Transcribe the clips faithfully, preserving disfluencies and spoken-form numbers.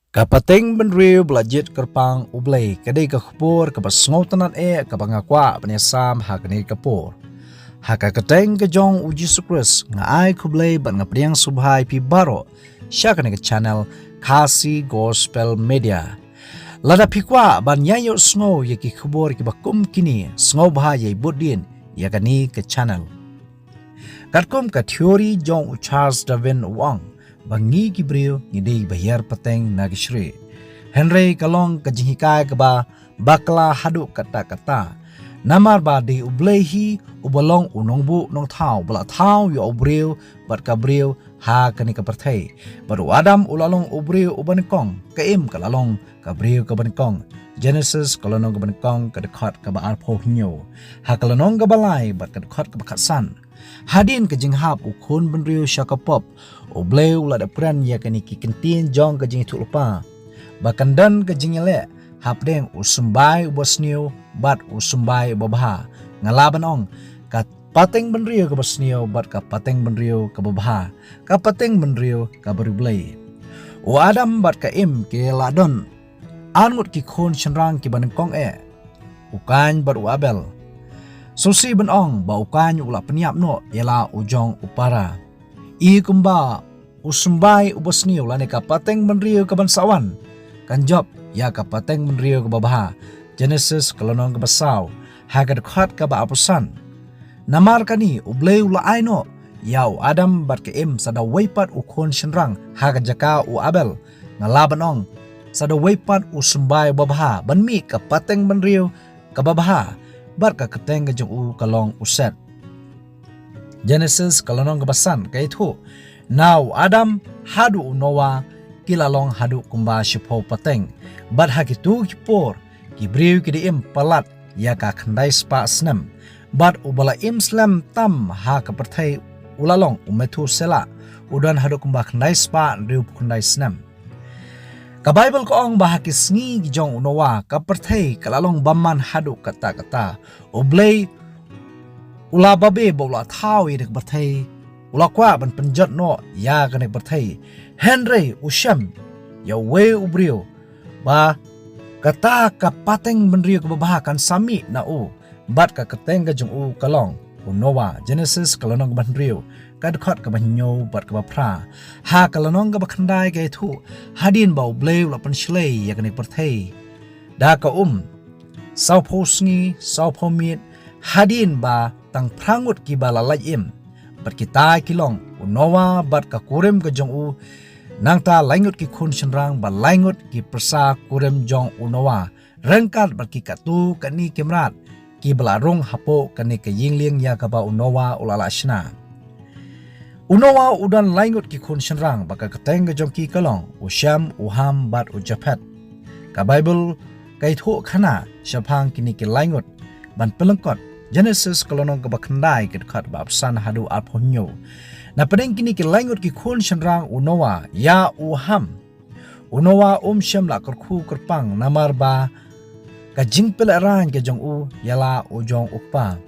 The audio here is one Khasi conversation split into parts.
Ka pateng bynriew ba la jied kyrpang U Blei ka dei ka khubor kaba sngewtynnad eh kaba nga kwah ban ïasam ha kane ka por. Ha ka kyrteng ka jong U Jisu Khrist nga ai khublei bad nga pdiang sngewbha ïa phi baroh sha kane ka channel Khasi Gospel Media. Lada phi kwah ban ïa ïohsngew ïa ki khubor kiba kum kine, sngewbha ïa bud dien ïa kane ka channel. Katkum ka theory jong u Charles Darwin u ong ba ngi ki briew ngi dei ba hiar pateng na ki shrieh. Hynrei ka long ka jinghikai kaba bakla haduh katta katta. Namar ba dei U Blei hi uba long u nongbuh nongthaw ba la thaw ïa u briew bad ka briew ha kane ka pyrthei. Bad u Adam u la long u briew uba nyngkong, ka Im ka la long ka briew kaba nyngkong. Genesis ka lynnong kaba nyngkong ka dkhot kaba arphew hynñiew. Ha ka lynnong kaba lai bad ka dkhot kaba khatsan. Hadien ka jinghap u khun bynriew sha ka pop, U Blei u la dep kren ïa kine ki kyntien jong ka jingïathuhlypa. Ba kan don ka jingïaleh hapdeng u symbai uba sniew bad u symbai uba bha. Nga lah ban ong, ka pateng bynriew kaba sniew bad ka pateng bynriew kaba bha. Ka pateng bynriew kaba riewblei. U Adam bad ka Im ki la don arngut ki khun shynrang kiba nyngkong eh, u Kain bad u Abel. Sngewsih ban ong ba u Kain u la pynïap noh ïa la u jong u para. I kumba u symbai uba sniew lane ka pateng bynriew kaban sa wan kan jop ïa ka pateng bynriew kaba bha. Genesis ka lynnong kaba saw, ha ka dkhot kaba arphew san. Namar kane U Blei u la ai noh ïa u Adam bad ka Im sa da wei pat u khun shynrang ha ka jaka u Abel. Nga lah ban ong, sa da wei pat u symbai uba bha ban mih ka pateng bynriew kaba bha, bad ka kyrteng ka jong u ka long u Set. Genesis ka lynnong kaba san ka ïathuh, na u Adam haduh u Noah ki la long haduh kumba shiphew pateng. Bad ha kito ki por ki briew ki da im palat ïa ka khyndai spah snem. Bad uba la im slem tam ha ka pyrthei u la long u Methuselah, u don haduh kumba khyndai spah hynriewphew khyndai snem. Ka Baibl ka ong ba ha ki sngi ki jong u Noah ka pyrthei ka la long bymman haduh katta katta. U Blei u la babe ba u la thaw ïa ka pyrthei, u la kwah ban pynjot noh ïa kane ka pyrthei. Hynrei u shem ïa uwei u briew ba kata ka pateng bynriew kaba bha kan sa mih na u, bad ka kyrteng ka jong u ka long u Noah. Genesis ka lynnong kaba hynriew ka dkhot kaba hynñiew bad kaba phra. Ha ka lynnong kaba khyndai ka ïathuh, hadien ba U Blei u la pynshlei ïa kane ka pyrthei da ka um, sawphew sngi sawphew miet, hadien ba tang phra ngut kiba la lait im bad kita ki long u Noah bad ka kurim ka jong u, nangta lai ngut ki khun shynrang bad lai ngut ki pyrsa kurim jong u Noah, ryngkat bad ki katto katne ki mrad kiba la rung hapoh kane ka ïing lieng ïa kaba u Noah u la lah shna. U Noah u don lai ngut ki khun shynrang bad ka kyrteng ka jong ki ka long u Shem, u Ham bad u Japhet. Ka Baibl ka ïathuh khana shaphang kine ki lai ngut ban pynlyngkot. Genesis ka lynnong kaba khyndai ka dkhot ba arphew san haduh arphew hynñiew. Na pdeng kine ki lai ngut ki khun shynrang u Noah, ïa u Ham, u Noah um shym la kyrkhu kyrpang namar ba ka jingpynlehraiñ ka jong u ïa la u jong u kpa.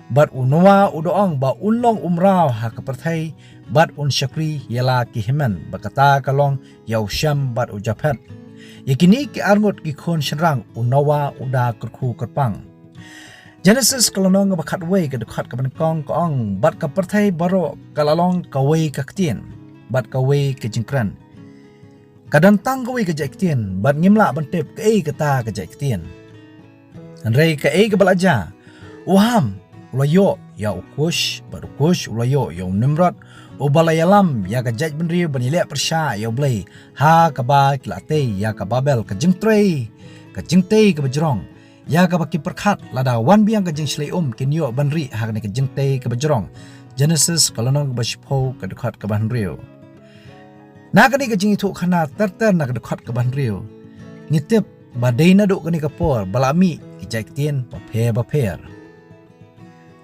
Bad u Noah u da ong ba un long u mraw ha ka pyrthei bad un shakri ïa la ki hynmen, bad kata ka long ïa u Shem bad u Japhet. Ïa kine ki arngut ki khun shynrang u Noah u da kyrkhu kyrpang. Genesis ka lynnong kaba khatwei ka dkhot kaba nyngkong ka ong, bad ka pyrthei baroh ka la long kawei ka ktien bad kawei ka jingkren. Ka don tang kawei ka jait ktien bad ngim lah ban tip kaei kata ka jait ktien. Hynrei kaei kaba la jia, u Ham u la ïoh ïa u Kush, bad u Kush u la ïoh ïa u Nimrod, uba la ïalam ïa ka jait bynriew ban ïaleh pyrshah ïa U Blei, ha kaba ki la tei ïa ka Babel, ka jingtrei, ka jingtei kaba jrong, ïa kaba ki pyrkhat lada wan biang ka jingshlei um kin ïoh ban rieh ha kane ka jingtei kaba jrong. Genesis ka lynnong kaba shiphew ka dkhot kaba hynriew. Na kane ka jingïathuh khana ter ter na ka dkhot kaba hynriew, ngi tip ba dei naduh kane ka por ba la mih ki jait ktien bapher bapher.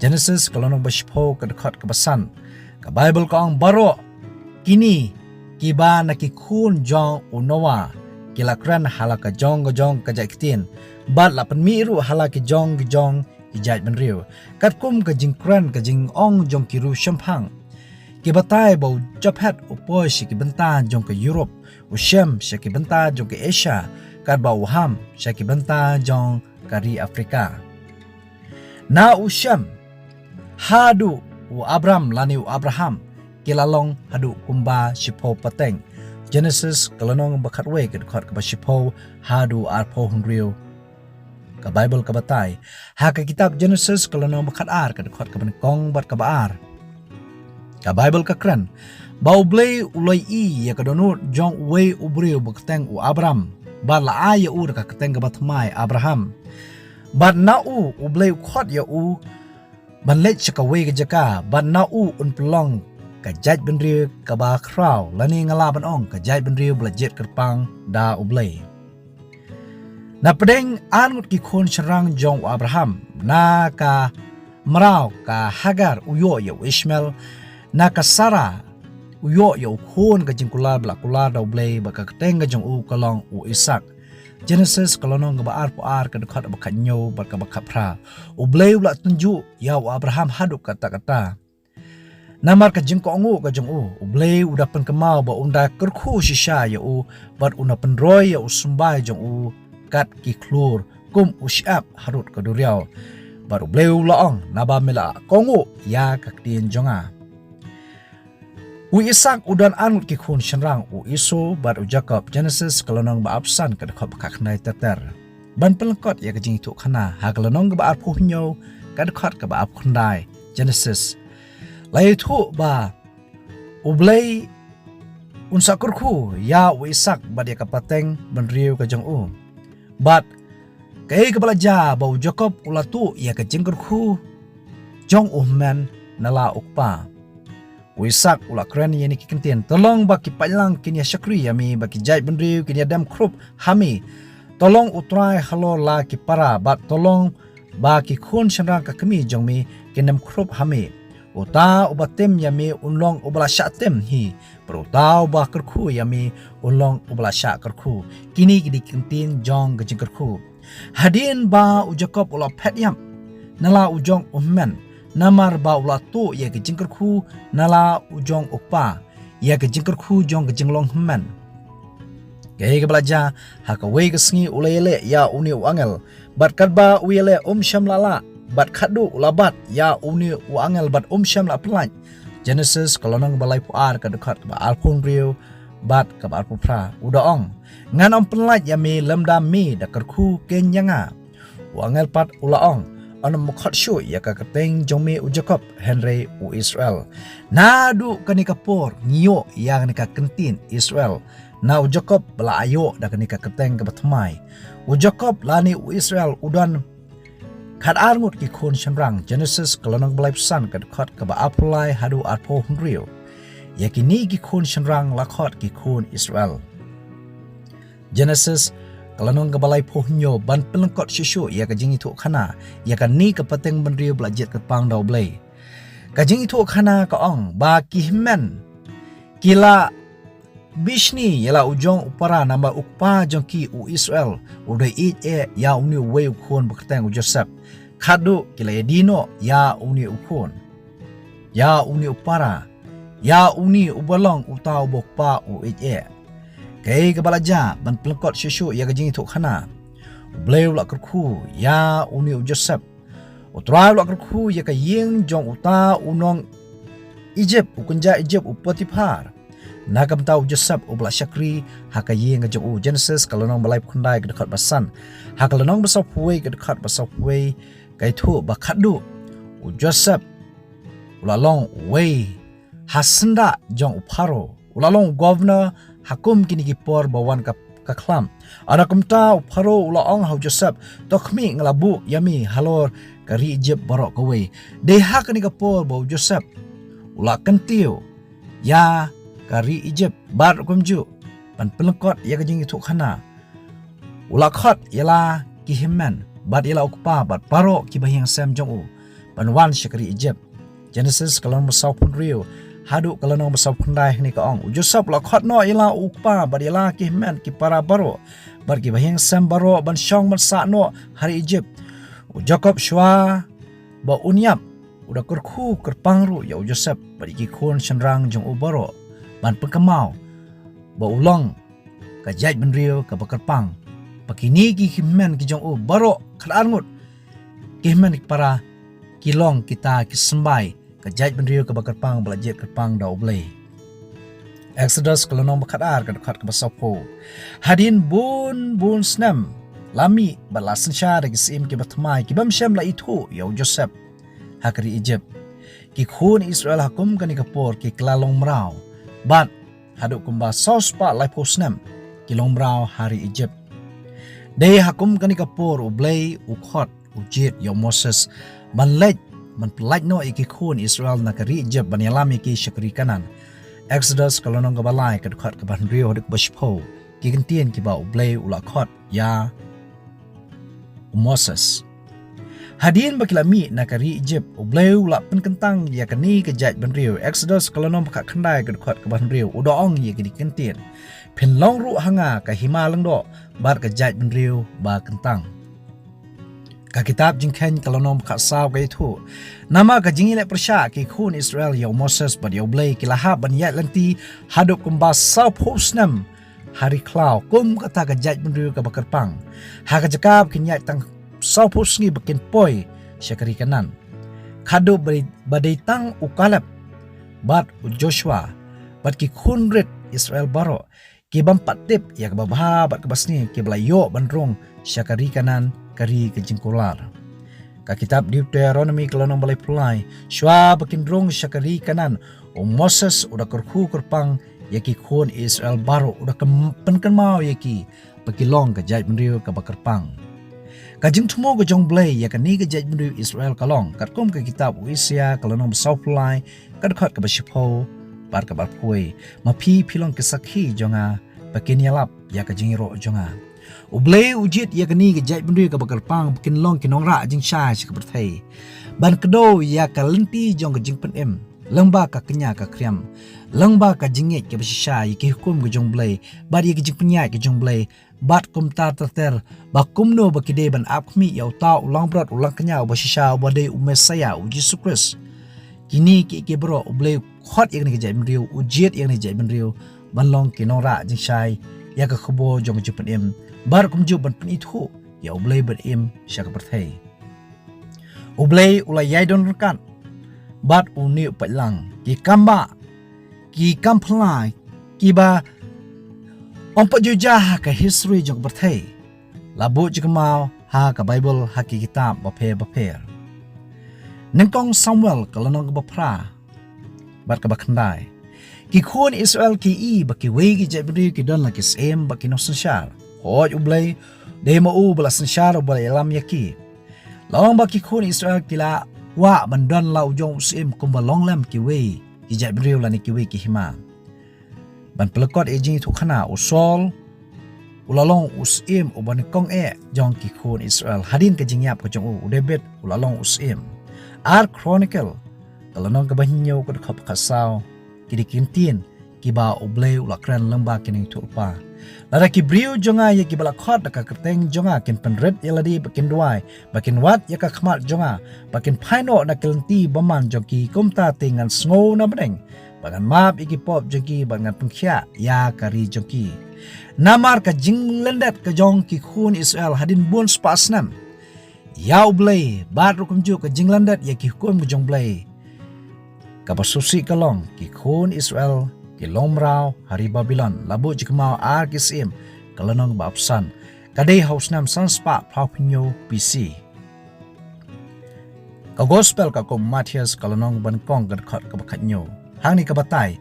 Genesis ka lynnong ba shiphew ka dkhot kaba san. Ka Baibl ka ong baroh kine kiba na ki khun jong u Noah ki la kren ha la ka jong ka jong ka jait ktien, bad la pynmih ruh ha la ki jong ki jong ki jait bynriew, katkum ka jingkren ka jingong jong ki riewshemphang. Ki batai ba u Japhet u poi sha ki bynta jong ka Europe, u Shem sha ki bynta jong ka Asia, katba u Ham sha ki bynta jong ka ri Afrika. Na u Shem haduh u Abram lane u Abraham ki la long haduh kumba shiphew pateng. Genesis ka lynnong ba khatwei ka dkhot kaba shiphew haduh arphew hynriew. Ka Baibl ka batai ha ka kitab Genesis ka lynnong ba khatar ka dkhot kaba nyngkong bad kaba ar. Ka Baibl ka kren ba U Blei u la ïohi ïa ka dohnud jong uwei u briew ba kyrteng u Abram, bad la ai ïa u da ka kyrteng kaba thymmai Abraham. Bad na u U Blei u khot ïa u ban leit sha kawei ka jaka, bad na u un pynlong ka jaitbynriew kaba khraw, lane nga lah ban ong ka jaitbynriew ba la jied kyrpang da U Blei. Na pdeng ar ngut ki khun shynrang jong u Abraham, na ka mraw ka Hagar u ïoh ïa u Ishmael, na ka Sara u ïoh ïa u khun ka jingkular ba la kular da U Blei, bad ka kyrteng ka jong u ka long u Isak. Genesis ka lynnong kaba arphew ar ka dkhot ba khathynñiew bad kaba khatphra. U Blei u la tynjuh ïa u Abraham haduh katta katta. Namar ka jingkohnguh ka jong u, U Blei u da pynkynmaw ba un da kyrkhu shisha ïa u, bad un da pynroi ïa u symbai jong u kat ki khlur, kum u shyiap harud ka duriaw. Bad U Blei u la ong, naba me la kohnguh ïa ka ktien jong nga. U Isak u don ar ngut ki khun shynrang, u Esau bad u Jakob. Genesis ka lynnong ba arphew san ka dkhot ba khatkhyndai ter ter. Ban pynlyngkot ïa ka jingïathuhkhana ha ka lynnong kaba arphew hynñiew ka dkhot kaba arphew khyndai. Genesis. La ïathuh ba U Blei un sa kyrkhu ïa u Isak bad ïa ka pateng bynriew ka jong u. Bad kaei kaba la jia ba u Jakob u la tuh ïa ka jingkyrkhu jong u hynmen na la u kpa. U Isak u la kren ïa kine ki kyntien, to long ba ki paidlang kin ïa shakri ïa me, ba ki jaitbynriew kin ïa dem khrup ha me. To long u trai halor la ki para, bad to long ba ki khun shynrang ka kmie jong me kin dem khrup ha me. Uta uba tim ïa me un long uba la shah tim hi, bad uta uba kyrkhu ïa me un long uba la shah kyrkhu. Kine ki dei ki kyntien jong ka jingkyrkhu. Hadien ba u Jakob u la phet ïap na la u jong u hynmen, namar ba u la tuh ïa ka jingkyrkhu na la u jong u kpa, ïa ka jingkyrkhu jong ka jinglong hynmen. Kaei kaba la jia, ha kawei ka sngi u la ïaleh ïa une u angel, bad katba u ïaleh um shym la lah, bad khadduh u la bat ïa une u angel bad um shym la pyllait. Genesis ka lynnong ba laiphew ar ka dkhot kaba arphew hynriew bad kaba arphew phra. U da ong, ngan ym pyllait ïa me lymda me da kyrkhu keiñ ïa nga. U angel pat u la ong, yn ym khot shuh ïa ka kyrteng jong me u Jakob, hynrei u Israel. Naduh kane ka por ngi ïoh ïa kane ka kyntien Israel na u Jakob ba la ïoh da kane ka kyrteng kaba thymmai. U Jakob lane u Israel u don khatar ngut ki khun shynrang. Genesis ka lynnong ba laiphew san ka dkhot kaba arphew lai haduh arphew hynriew. Ïa kine ki khun shynrang la khot ki khun Israel. Genesis ka lynnong kaba laiphew hynñiew. Ban pynlyngkot shuh shuh ïa ka jingïathuhkhana ïa kane ka pateng bynriew ba la jied kyrpang da U Blei. Ka jingïathuhkhana ka ong ba ki hynmen ki la bishni ïa la u jong u para, namar u kpa jong ki u Israel u da ïeit eh ïa une uwei u khun ba kyrteng u Joseph, khadduh ki la ïadie noh ïa une u khun, ïa une u para, ïa une uba long uta uba u kpa u ïeit eh. Kaei kaba la jia? Ban pynlyngkot shuh shuh ïa ka jingïathuhkhana, U Blei u la kyrkhu ïa une u Joseph. U Trai u la kyrkhu ïa ka ïing jong uta u nong Egypt, u kynja Egypt, u Potiphar. Na ka bynta u Joseph uba la shakri ha ka ïing ka jong u. Genesis ka lynnong ba laiphew khyndai ka dkhot ba san. Ha ka lynnong ba sawphew wei ka dkhot ba sawphew wei ka ïathuh ba khadduh u Joseph u la long uwei ha syndah jong u Pharaoh. U la long u governor ha kum kine ki por ba wan ka, ka khlam. Hynda kumta u Pharaoh u la ong ha u Joseph, to khmih, nga la buh ïa me halor ka ri Egypt baroh kawei. Dei ha kane ka por ba u Joseph u la kyntiew ïa ka ri Egypt. Bad kumjuh, ban pynlyngkot ïa ka jingïathuhkhana, u la khot ïa la ki hynmen bad ïa la u kpa bad baroh kiba ïeng sem jong u ban wan sha ka ri Egypt. Genesis ka lynnong ba sawphew hynriew haduh ka lynnong ba sawphew khyndai. Hangne ka ong, u Joseph u la khot noh ïa la u kpa bad ïa la ki hynmen ki para baroh bad kiba ïeng sem baroh ban shong ban sah noh ha ri Egypt. U Jakob shuwa ba un ïap u da kyrkhu kyrpang ruh ïa u Joseph bad ïa ki khun shynrang jong u baroh ban pynkynmaw ba u long ka jaitbynriew kaba kyrpang. Ba kine ki hynmen ki jong u baroh khatar ngut ki hynmen ki para ki long kita ki symbai ka jaitbynriew kaba kyrpang ba la jied kyrpang da U Blei. Exodus ka lynnong ba khatar ka dkhot kaba sawphew. Hadien bun bun snem la mih bad la synshar da ki syiem kiba thymmai ki bym shym la ithuh ïa u Joseph ha ka ri Egypt. Ki khun Israel ha kum kane ka por ki kylla long mraw bad haduh kumba saw spah laiphew snem ki long mraw ha ri Egypt. Dei ha kum kane ka por U Blei u khot u jied ïa u Moses ban leit ban pyllait noh ïa ki khun Israel na ka ri Egypt ban ïalam ïa ki sha ka ri Kanaan. Exodus ka lynnong kaba lai ka dkhot kaba hynriew haduh kaba shiphew. Ki kyntien kiba U Blei u la khot ïa u Moses. Hadien ba ki la mih na ka ri Egypt, U Blei u la pynkyntang ïa kane ka jaitbynriew. Exodus ka lynnong ba khatkhyndai ka dkhot kaba hynriew u da ong ïa kine ki kyntien, phin long ruh ha nga ka hima lyngdoh bad ka jaitbynriew ba kyntang. Ka kitab Jingkheiñ ka lynnong ba khatsaw ka ïathuh, namar ka jingïaleh pyrshah ki khun Israel ïa u Moses bad ïa U Blei ki la hap ban ïaid lynti haduh kumba sawphew snem ha ri khlaw kum kata ka jaitbynriew kaba kyrpang. Ha ka jaka ba kin ïaid tang sawphew sngi ba kin poi sha ka ri Kanaan. Khadduh ba dei, ba dei tang u Kaleb bad u Joshua bad ki khun rit Israel baroh ki bym pat tip ïa kaba bha bad kaba sngi kiba la ïoh ban rung sha ka ri Kanaan, ka ri ka jingkular. Ka kitab Deuteronomi ka lynnong ba laiphew lai, shuwa ba kin rung sha ka ri Kanaan, u Moses u da kyrkhu kyrpang ïa ki khun Israel baroh, u da kym-, pynkynmaw ïa ki ba ki long ka jaitbynriew kaba kyrpang. Ka jingthmu ka jong U Blei ïa kane ka jaitbynriew Israel ka long katkum ka kitab u Isaïah ka lynnong ba sawphew lai ka dkhot kaba shiphew bad kaba arphew wei, ma phi phi long ki sakhi jong nga ba kin ïalap ïa ka jingïaroh jong nga. U Blei u jied ïa kane ka jaitbynriew kaba kyrpang ba kin long ki nongrah jingshai sha ka pyrthei, ban kdew ïa ka lynti jong ka jingpynim lyngba ka kñia ka khriam, lyngba ka jingngeit kaba shisha ïa ki hukum ka jong U Blei bad ïa ki jingpynïaid ka jong U Blei, bad kumta ter ter, ba kumno ba ki dei ban ap khmih ïa uta u langbrot u langkñia uba shisha uba dei u Messaïah u Jisu Khrist. Kine ki, ki baroh U Blei u khot ïa kane ka jaitbynriew, u jied ïa kane ka jaitbynriew ban long ki nongrah jingshai ïa ka khubor jong ka jingpynim, bad kumjuh ban pynithuh ïa U Blei ba im sha ka pyrthei. U Blei u la ïai don ryngkat bad une u paidlang. Ki kambah, ki kam phylla, kiba ym pat ju jia ha ka history jong ka pyrthei, la buh jingkynmaw ha ka Baibl ha ki kitab bapher bapher. Nyngkong Samuel ka lynnong kaba phra bad kaba khyndai. Ki khun Israel ki i ba kiwei ki jaitbynriew ki don la ki syiem bad ki nongsynshar. Hooid, U Blei dei ma u ba la synshar, uba la ïalam ïa ki. La long ba ki khun Israel ki la kwah ban don la u jong u syiem kumba long lem kiwei ki jaitbynriew lane kiwei ki hima. Ban pynlyngkot ïa ka jingïathuhkhana, u Saul u la long u syiem uba nyngkong eh jong ki khun Israel. Hadien ka jingïap ka jong u, u David u la long u syiem. Ar Chronicle ka lynnong kaba hynñiew ka dkhot khatsaw, ki dei ki kyntien kiba U Blei u la kren lyngba ki nongïathuhlypa. Lada ki briew jong nga ïa kiba la khot da ka kyrteng jong nga kin pynrit ïa lade bad kin duwai bad kin wad ïa ka khmat jong nga bad kin phai noh na ki lynti bymman jong ki, kumta te ngan sngew na bneng bad ngan map ïa ki pop jong ki bad ngan pynkhiah ïa ka ri jong ki. Namar ka jinglyndet ka jong ki khun Israel hadien bun spah snem ïa U Blei bad ruh kumjuh ka jinglyndet ïa ki hukum ka jong U Blei, kaba sngewsih ka long, ki khun Israel ki long mraw ha ri Babilon. La buh jingkynmaw Ar Ki Syiem ka lynnong ba arphew san. Ka dei ha u snem san spah phra phew hynñiew B C. Ka Gospel katkum u Mathaios ka lynnong ba nyngkong ka dkhot kaba khathynñiew. Hangne ka batai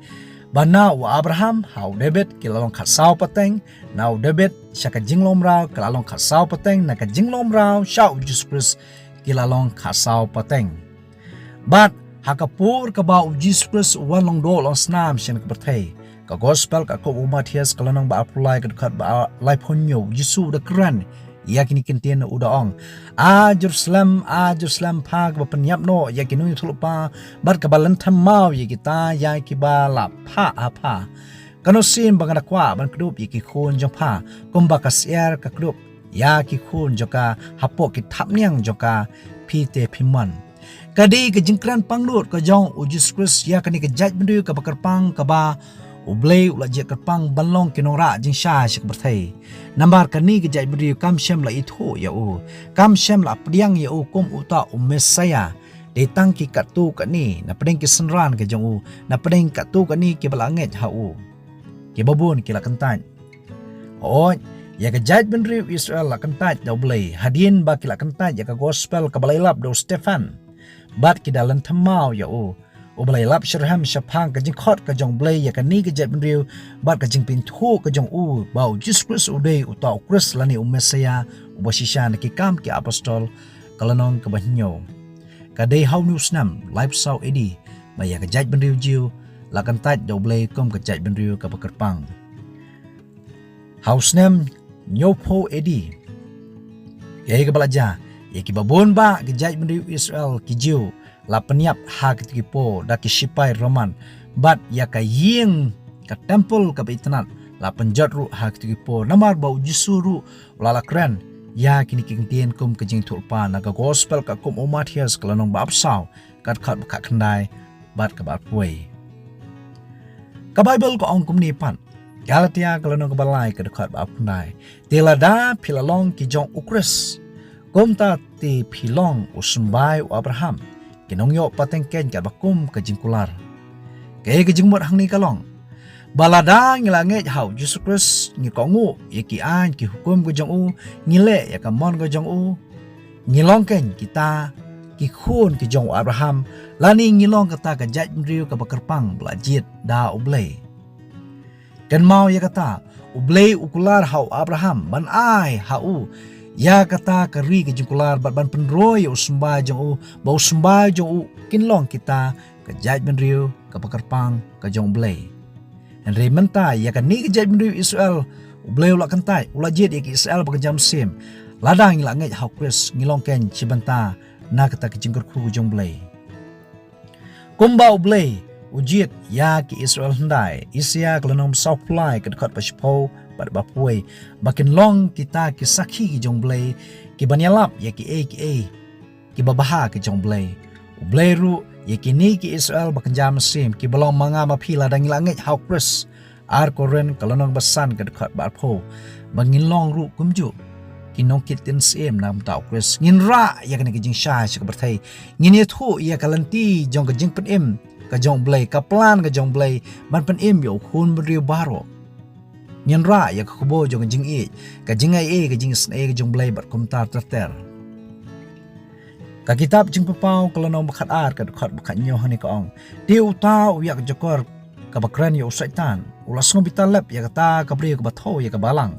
ba na u Abraham ha u David ki la long khatsaw pateng, na u David sha ka jinglong mraw ki la long khatsaw pateng, na ka jinglong mraw sha u Jisu Khrist ki la long khatsaw pateng. Bad ha ka por kaba u Jisu Khrist u wan long doh long snam sha kane ka pyrthei, ka Gospel katkum u Mathaios ka lynnong ba arphew lai ka dkhot ba laiphew hynñiew, u Jisu u da kren ïa kine ki kyntien, u da ong, A Jerusalem, a Jerusalem, pha kaba pynïap noh ïa ki nongïathuhlypa bad kaba lynthem maw ïa kita ïa kiba la phah ha pha. Kano sien ba nga da kwah ban kdup ïa ki khun jong pha kumba ka syiar ka kdup ïa ki khun jong ka hapoh ki thapniang jong ka, phi te phim mon. Ka dei ka jingkren pangnud ka jong u Jisu Khrist ïa kane ka jaitbynriew kaba kyrpang, kaba U Blei u la jied kyrpang ban long ki nongrah jingshai sha ka pyrthei. Namar kane ka jaitbynriew kam shym la ithuh ïa u, kam shym la pdiang ïa u kum uta u Messaïah. Dei tang ki katto katne napdeng ki synran ka jong u, napdeng katto katne kiba la ngeit ha u. Kiba bun ki la kyntait. Hooid, ïa ka jaitbynriew Israel la kyntait da U Blei hadien ba ki la kyntait ïa ka gospel kaba la ïalap da u Stephan. Bad ki da lynthem maw ïa u. U Blei la ïalap shitrhem shaphang ka jingkhot ka jong U Blei ïa kane ka jaitbynriew bad ka jingpynthuh ka jong u ba u Jisu Khrist u dei uta u Khrist lane u Messaïah uba shisha na Ki Kam ki Apostol, ka lynnong kaba hynñiew. Ka dei ha une u snem laiphew saw A D ba ïa ka jaitbynriew Jiw la kyntait da U Blei kum ka jaitbynriew kaba kyrpang. Ha u snem hynñiewphew A D, ïa kaba la jia, ïa kiba bun bah ki jaitbynriew Israel ki Jiw la pynïap ha kito ki por da ki shipai Roman, bad ïa ka ïing, ka temple kaba itynnad, la pynjot ruh ha kito ki por, namar ba u Jisu ruh u la la kren ïa kine ki kyntien kum ka jingïathuhlypa na ka gospel katkum u Mathaios, ka lynnong ba arphew saw, ka dkhot ba khatkhyndai bad kaba arphew wei. Ka Baibl ka ong kumne pat, Galatia ka lynnong kaba lai, ka dkhot ba arphew khyndai: Te lada phi la long ki jong u Khrist, kumta te phi long u symbai u Abraham, ki nongïoh pateng keiñ katba kum ka jingkular. Kaei ka jingmut hangne? Ka long ba lada ngi la ngeit ha u Jisu Khrist, ngi kohnguh ïa ki aiñ ki hukum ka jong u, ngi leh ïa ka mon ka jong u, ngi long keiñ kita ki khun ki jong u Abraham, lane ngi long kata ka jaitbynriew kaba kyrpang ba la jied da U Blei. Kynmaw ïa kata, U Blei u kular ha u Abraham ban ai ha u ïa kata ka ri ka jingkular bad ban pynroi ïa u symbai jong u, ba u symbai jong u kin long kita ka jaitbynriew kaba kyrpang ka jong U Blei. Hynrei mynta ïa kane ka jaitbynriew Israel, U Blei u la kyntait, u la jied ïa ki Israel ba kynja mynsiem. Lada ngi la ngeit ha u Khrist, ngi long keiñ shi bynta na kata ka jingkyrkhu ka jong U Blei. Kumba U Blei u jied ïa ki Israel hyndai, Isaïah ka lynnong ba sawphew lai, ka dkhot ba shiphew bad ba arphew wei, ba kin long kita ki sakhi ki jong U Blei, kiban ïalap ïa kiei kiei kiba bha ki jong U Blei. U Blei ruh ïa kine ki Israel ba kynja mynsiem, kiba long ma nga ma phi, lada ngi la ngeit ha u Khrist. Ar Korinth ka lynnong ba san, ka dkhot ba arphew, ba ngin long ruh kumjuh ki nongkit ktien syiem na ka bynta u Khrist. Ngin rah ïa kane ka jingshai sha ka pyrthei. Ngin ïathuh ïa ka lynti jong ka jingpynim ka jong U Blei, ka plan ka jong U Blei ban pynim ïa u khun bynriew baroh. Ngin rah ïa ka khubor jong ka jingïeit, ka jingaiei, ka jingisynei ka jong U Blei bad kumta ter ter. Ka kitab Jingpynpaw ka lynnong ba khatar, ka dkhot ba khathynñiew, hangne ka ong: Te uta u ïakjakor kaba kren ïa u Soitan u la sngewbitar lep ïa kata ka briew kaba thew ïa ka balang,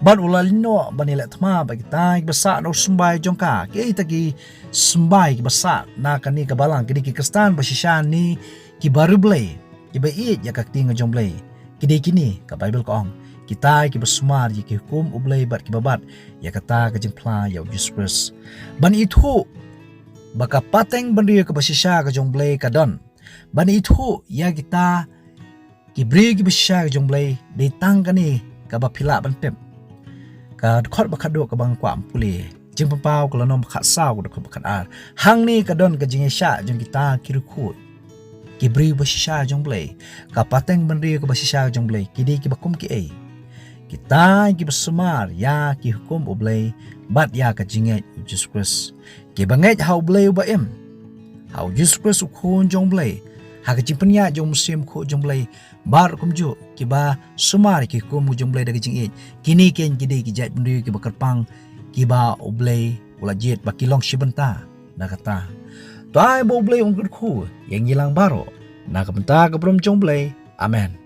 bad u la leit noh ban ïaleh thma bad kita kiba sah na u symbai jong ka. Kiei kita ki symbai kiba sah na kane ka balang? Ki dei ki Khristan ba shisha ne kiba riewblei, kiba ïeit ïa ka ktien ka jong U Blei? Ki dei kine, ka Baibl ka ong, kita kiba sumar ïa ki hukum U Blei bad kiba bat ïa kata ka jingphla ïa u Jisu Khrist. Ban ithuh ba ka pateng bynriew kaba shisha ka jong U Blei ka don ban ithuh ïa kita ki briew kiba shisha ka jong U Blei, dei tang kane kaba phi lah ban tip. Ka dkhot ba khatduh kaba nga kwah pule, Jingpynpaw ka lynnong ba khatsaw, ka dkhot ba khatar: Hangne ka don ka jingïaishah jong kita ki riewkhuid, ki briew ba shisha jong U Blei. Ka pateng bynriew kaba shisha jong U Blei, ki dei kiba kum kiei? Kita kiba sumar ïa ki hukum U Blei bad ïa ka jingngeit u Jisu Khrist, kiba ngeit ha U Blei uba im, ha u Jisu Khrist u Khun jong U Blei, ha ka jingpynïaid jong u Mynsiem Bakhuid jong U Blei, bad kumjuh kiba sumar ïa ki hukum jong U Blei da ka jingïeit. Kine keiñ ki dei ki jaitbynriew kiba kyrpang, kiba U Blei u la jied ba ki long shi bynta na kata. To ai ba U Blei un kyrkhu ïa ngi lang baroh na ka bynta ka burom jong U Blei. Amen.